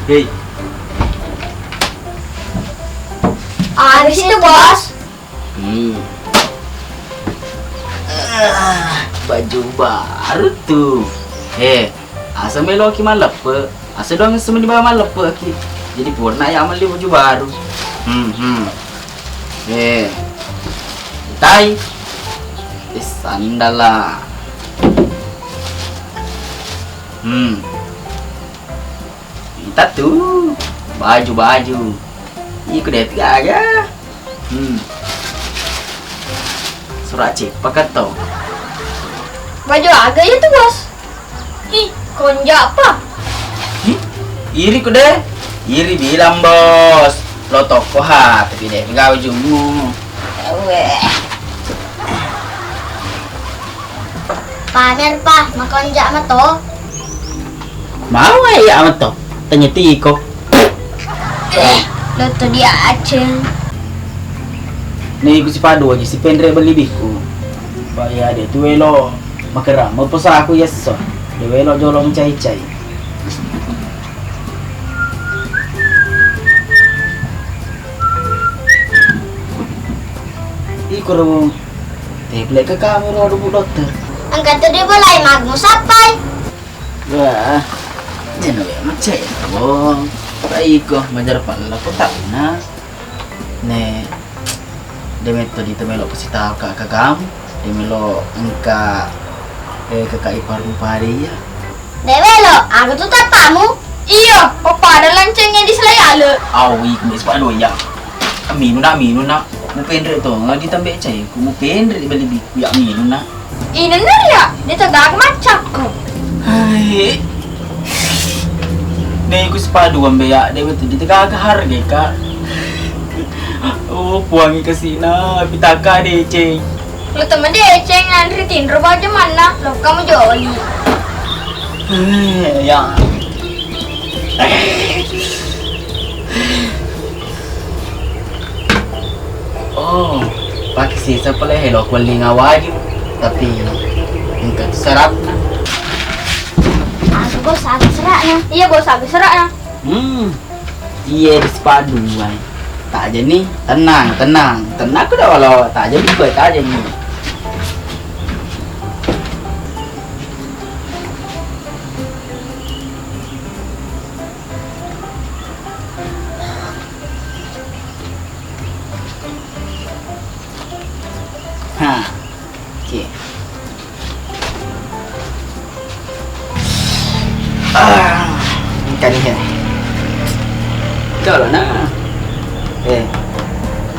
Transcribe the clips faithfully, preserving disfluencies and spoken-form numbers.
Hei. Habis itu, Bos. Hmm. Ah, baju baru tuh. Eh, asa meloki malleppe, asa doang semeni bawa malleppe ki. Jadi purna ya melli baju baru. Hmm, hmm. Eh, tai. Eh, sandala. Hmm. Ita tu baju-baju. Iko deh gaga. Hmm. Surat cepak atau? Baju aga itu, Bos? Ih, konja apa? Ih, iri ku deh. Iri bilang, Bos. Lo toko ha, tapi deh gawe jumu. Weh. Pamer pa, makonja mato. Mau ya mato. Tanya tiko. Eh, lo to dia aceng. Ni ku sipadu aja si penre beli biku. Baya de tu welo. Makeram mau pesaku yesso. De welo jolo mencai-cai. Iko ro. Teblek ke kamu ro dubu dokter. Engka tu dibolai magmu sappai. Wah, jeno ya macet wong. Baiko majar palla ko tanna. Ne, de metto di temelo pasitau ka kakam. De melo engka eh kakak ipar mupari ya. Dewelo, aku tu tapamu. Iyo, pappada lancengnya di selai ale. Awi, kumis pado ya. Minu na, minu na. Mupenre to, ngadi tambe cai. Ku mupenre di beli biku ya minu na. Inenna ria, de tagaga maccakku. Hai. Nei ku sipadu ambe ya, de betu de tagaga harga ka. Oh, puangi kasina, pitaka deceng. Lo temen deceng, anri tinro baja manna, lokka mujoli. Eh, ya. Oh, pake sisa pale helo kuelling awaju, tapi engka tu seratna. Aku bos, aku seratna. Iya bos, aku seratna. Hmm, iya di sepadu ai. Tak aja nih, tenang, tenang, tenang aku dah walau tak aja nih, tak aja nih. Ha. Oke. Ah, engka ni, he. Kalau na. Eh,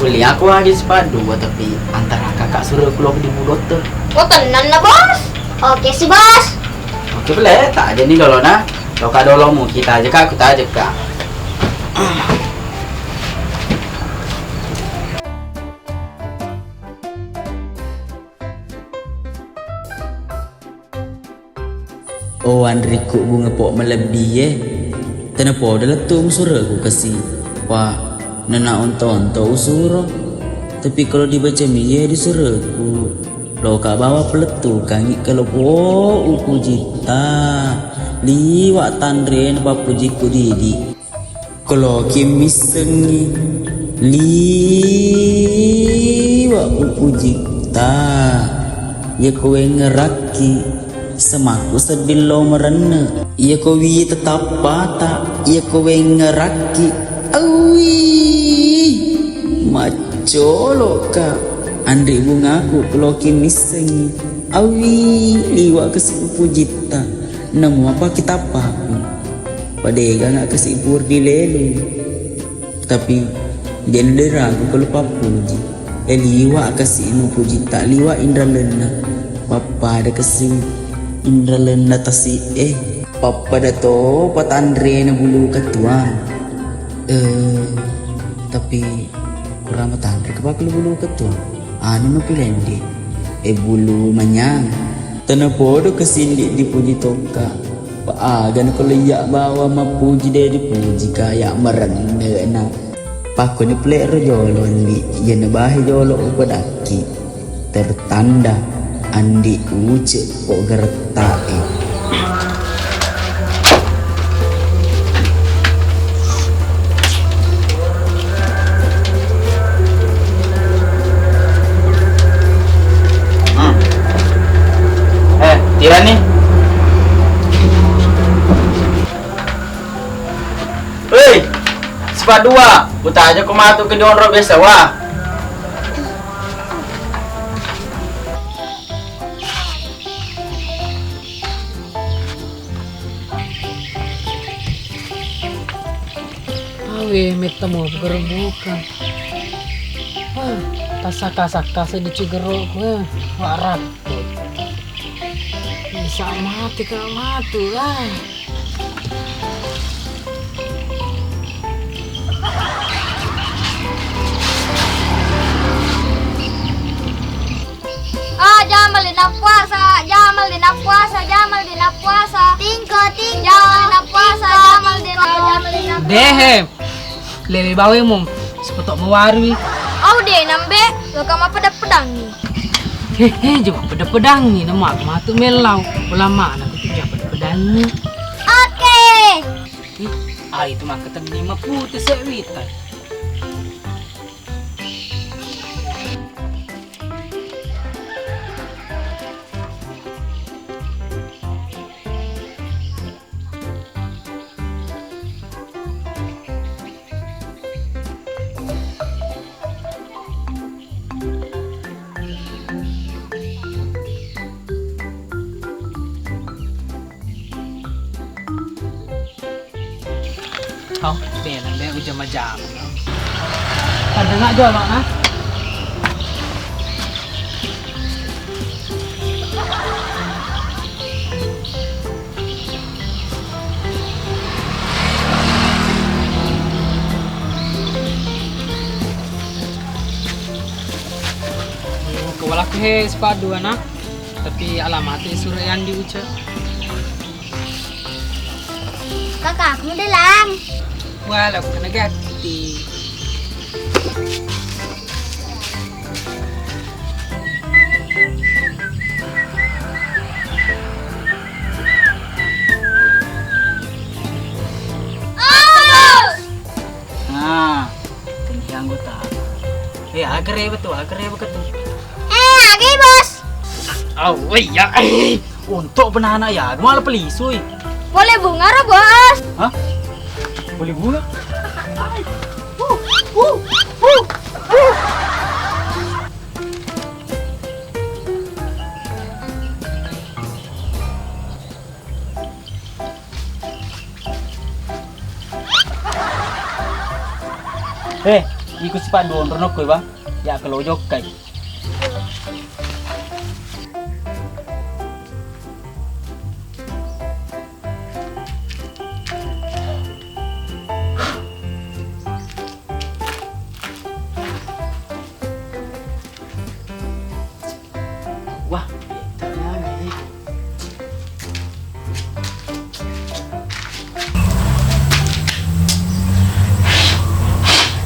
uli aku lagi sepadu, tapi antara kakak suruh kulo di Bu Dokter. Oh, tenang na, Bos. Oke sih, Bos. Oke, boleh. Tak aja nih dolo na. Loka dolo mu, kita aja kak, kita aja kak. Oh, anrikku bunga pok malebbi e. Tena poda lettu musureku kasi. Pa, nena onto-onto usuro. Tapi kalau dibaca mie disureku. Loka bawa pelettukangi kalau po upujitta. Liwa tanre na pappujiku didi. Koloki missengngi liwa upujitta, yako wengngerakki semakku sedding lo merenne, yako wi tetappata, yako wengngerakki, awi maccoloka, anri bungaku koloki missengngi, awi liwa kasi upujitta, nemu apa kitappaku. Padega nga kasi pur dilelu. Tapi dende ragu kalau pappuji. E liwa kasi mupuji tak liwa indralenna. Pappada kasi indralenna tasi e. Pappada to patanrena bulu ketua. Eh, tapi kurang matanre ke pakai bulu ketua. Anu no pilendi. E bulu manyang. Tena podo kesindi dipuji tokka. Pa aga nako leiya bawa mapuji de dipuji kaya merenne na. Pakkoni pele ro jolo andi, iyana bahi jolo upadakki. Tertanda andi uce po geretta e. Hmm. Eh, tirani. Hei, sipadua, utaja ko matu ke dionro biasa wa. Awe, metta mo peggerebbuka. Ah, tasakka-sakka seddi cigerokku, eh. Wa rakkut. Bisa mati kalau matu, ah. Ah, jamal dina puasa, jamal dina puasa, jamal dina puasa. Tingko, tingko. Jamal dina puasa, jamal dina puasa. Dehe, lele bawe mo, sepetok mewarui. Au de nambe, loka mapedang-pedangi. Hehe, jawab peda-pedangi, nama aku matu melau. Ulama anak itu jawab peda-pedangi. Oke. Ih, ah, itu mah ketemu lima puluh sewita. Oh, bela be ujama-jama. Pada nak jolo, nah. Kewalaku he sepadu anak, tapi alamatnya suruh yang diucap. Kakakmu dalam. Wala kena gatti. Nah, kena anggota. Eh, agar ya betul, agar ya betul. Eh, agar bos. Oh, iya. Eh. Untuk penana ya, malah pelisui. Boleh bunga ro, Bos. Hah? Boleh bunga? Eh, iko sipaddu onrono koe, Bang. Ya, kalau jokkai. Wah, ternyata.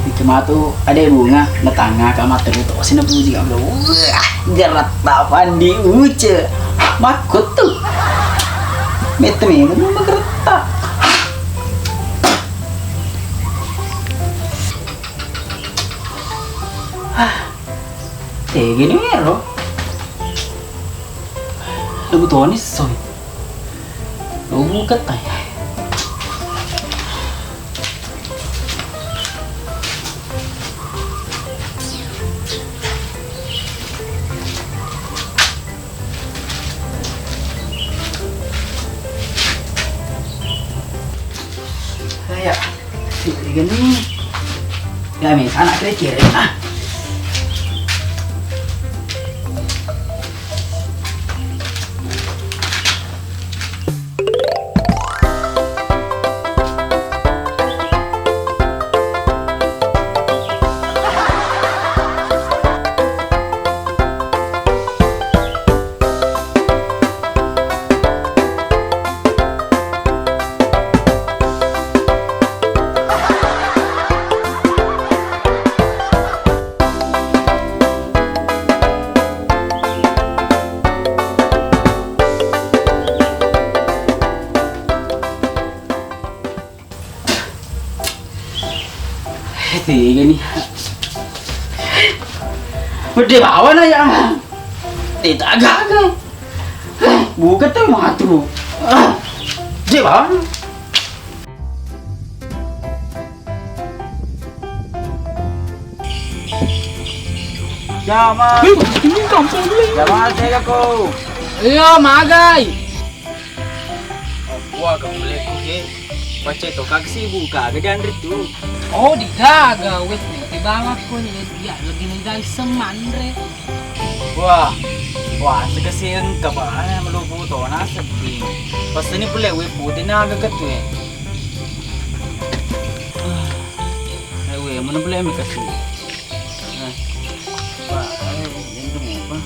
Iki matu ada bunga, natanga ka mata itu, sini bunyi ka, wah, geretta pandi uce, makkutu, mete memang geretta. Ah, tega ni ero. Lagu Tony Soy. Lagu buka tay. Kayak, gini. Ya, men, anak kere-kere, ah. Tega ni. Pede bawa na ya. Tega gaga. Buka tu matu. Pede bawa. Jama. Jama, saya ko. Iya, magai. Wah, kamu leku ke. Pacce to kak sibuk, kak, gaga anre tu. Oh, digaga, wes, ni, di bawah ko ni, ya, lagi ni, guys, semanre. Wah, wah, segesi engka, Pak. Eh, melupu to, nasib ni. Pas ini pule, weh, putih, naga ketu, eh. Ah, eh, weh, mana pule, mi ketu. Eh, Pak, eh, ini apa?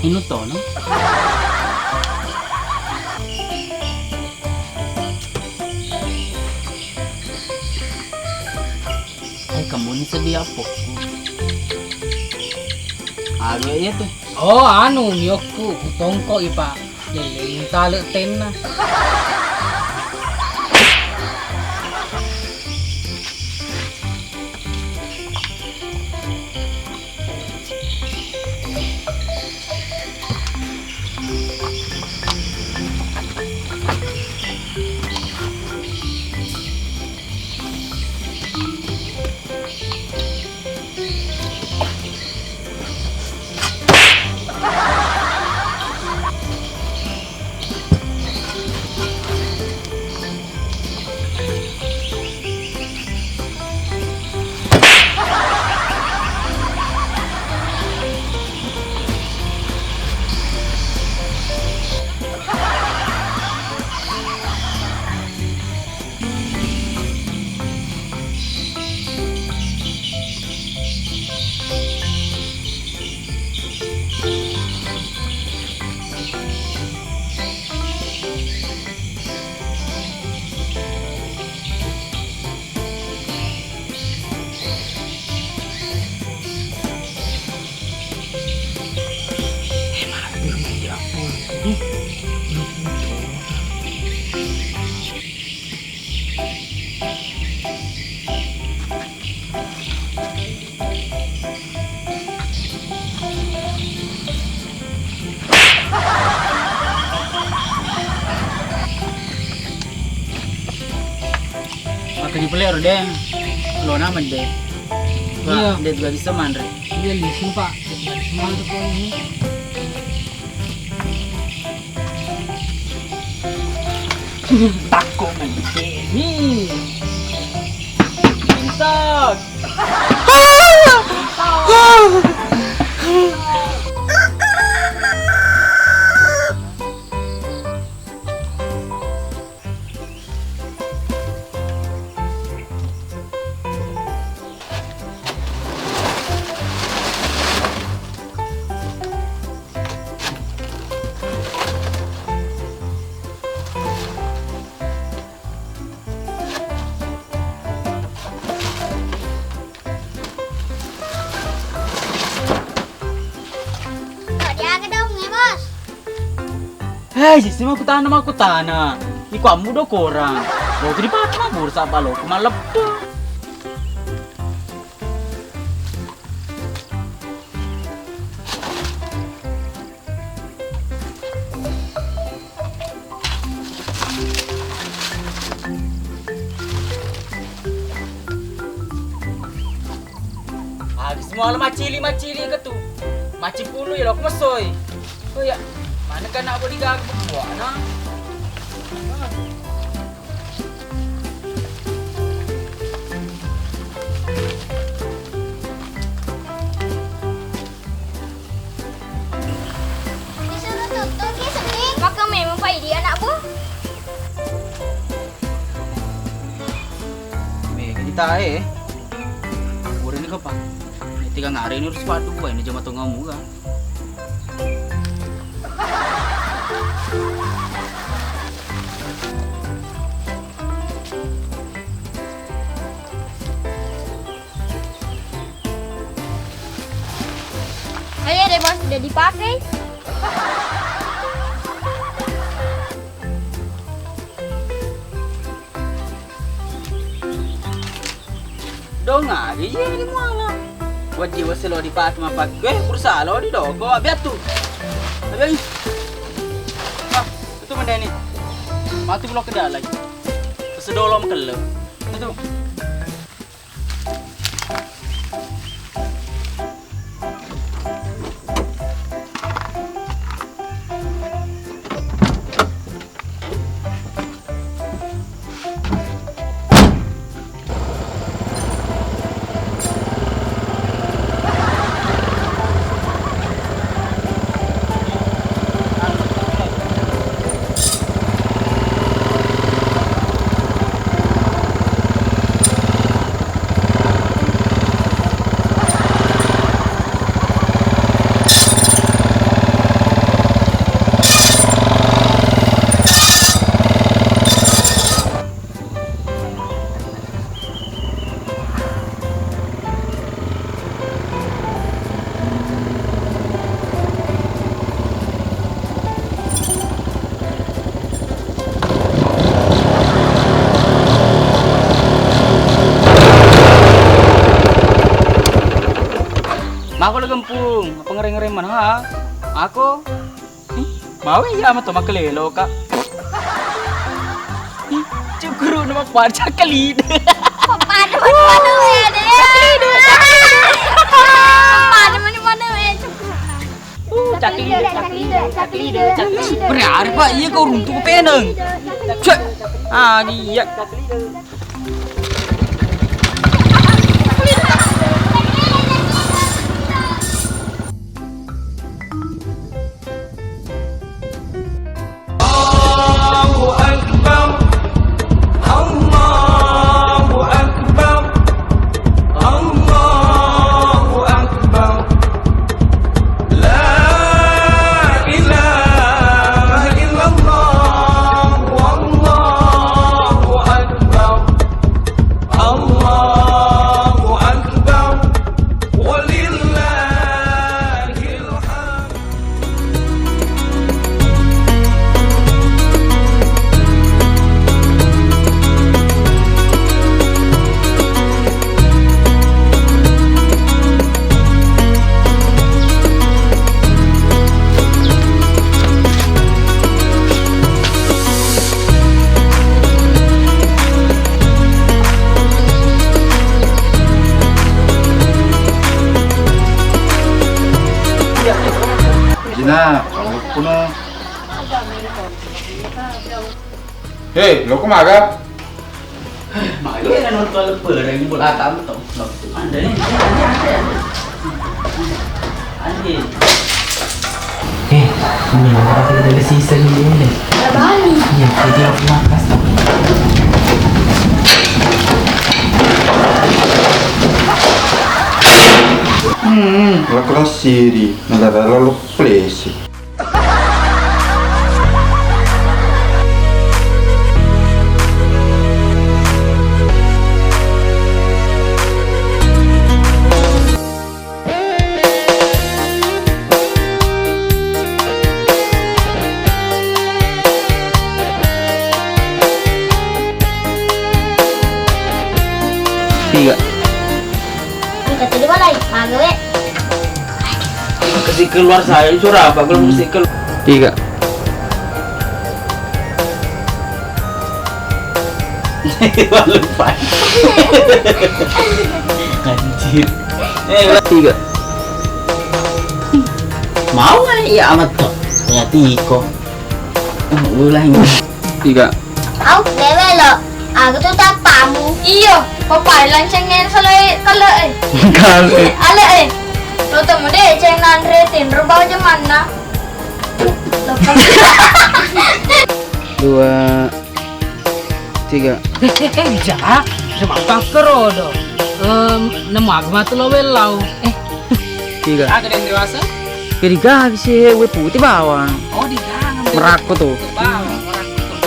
Inu tono. Eh, kamu ni sedia pokku. Aduh, iya tuh. Oh, anu, miokku, utongko ipa. Lele, tale tenna. Makkani pole ro, Deng. Lo nama, Deng. Iya. Deng juga bisa manre. Iya, lisu, Pak. Lisu, Pak. Takko mani. Bisa. Kok diaga dong ya, Bos? Hei, sisi, makkutana, makkutana. Iko ammu do korang. Lo tu dipake mabburu saba lo ku malleppu. Habis muala macili-macili ketu. Maci pulu ya lo ku mesoi. Oh ya, mana Kan nak bodi gaga berdua, nah. Disuruh tutup ki sedih. Maka memang Pak Idi anak bu. Mega kita eh. Udah ini kapan? Tiga hari ini harus sepatu, ini cuma tunggu muka. Ayo deh, Bos, udah dipakai. Dong, aga iya di muala. Wajib wasi lo dipake mapake. Eh, berusaha lo di doko. Abi atu. Abi. Ah, itu mendeni. Mati belok ke dalam. Sesedolo makelle. Itu. Mako le gempung, apa ngereng-ngereng mana ha? Mako. Ih, mawe iya mato makelelo ka. Ih, cukuru nama kuat cakli de. Pada mana mana ya de. Cakli de, cakli de. Pada mana mana ya cukuru. Uh, cakli de, cakli de, cakli de, cakli de. Berarti Pak, iya kau runtuh peneng. Cek. Ah, iya. Allahu Akbar, Allahu Akbar, Allahu Akbar. La ilaha illallah, wallahu akbar, Allahu akbar, walillahil hamd. Jina, kamu kuno. Hei, lo ko maga? Maga ya, nonton lebaran bola tamu tong. Ande, ande, ande, ande. Ande. Eh, ini orang dari sisa ini. Iya, jadi aku makas. Hmm, lo kelas siri, nggak ada lo plesi. Tiga. Engka tuli walai, magawe. Kasih keluar saya, suara apa? Belum kasih keluar. Tiga. Lupa. Anjir. Eh, tiga. Mau nggak? Iya amat tuh. Ya tiko. Ulang. Tiga. Au, bebe lo. Aku tuh tak pamu. Iyo, papai lanceng yang selai kale eh. Kale. Ale eh. Lo temu deh, ceng nanre tin, rubau jemanna. Dua, tiga. Eh, eh, eh, ja. Cuma pakkero do. Em, nemu aku matu lo welau. Eh. Tiga. Aga yang dewasa? Keriga sih, we putih bawang. Oh, di dalam. Merakku tuh. Bawang, merakku tuh.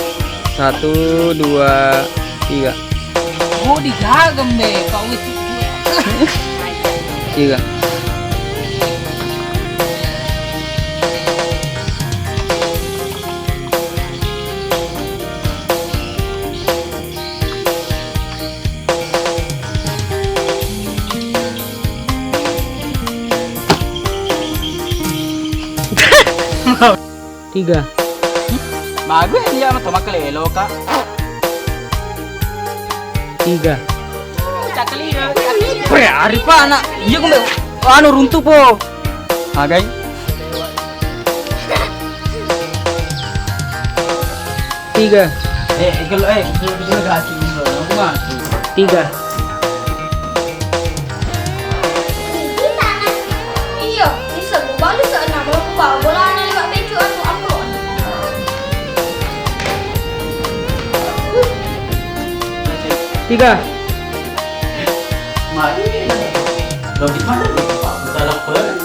Satu, dua, tiga. Oh, di dalam deh, Pak Wit. Tiga. Tiga. Bagus ya, dia mah tomak lelo, Kak. Tiga. Cakli ya. Weh, ari pa anak. Iya, gue anu runtuh po. Agai. Tiga. Eh, kalau eh, kalau kita gak sih, aku mah. Tiga. Iya, bisa gue balik ke enam, aku bawa bolanya lewat pecu, aku ambil. Tiga. Mari. Lo di mana nih, Pak? Kita lapar.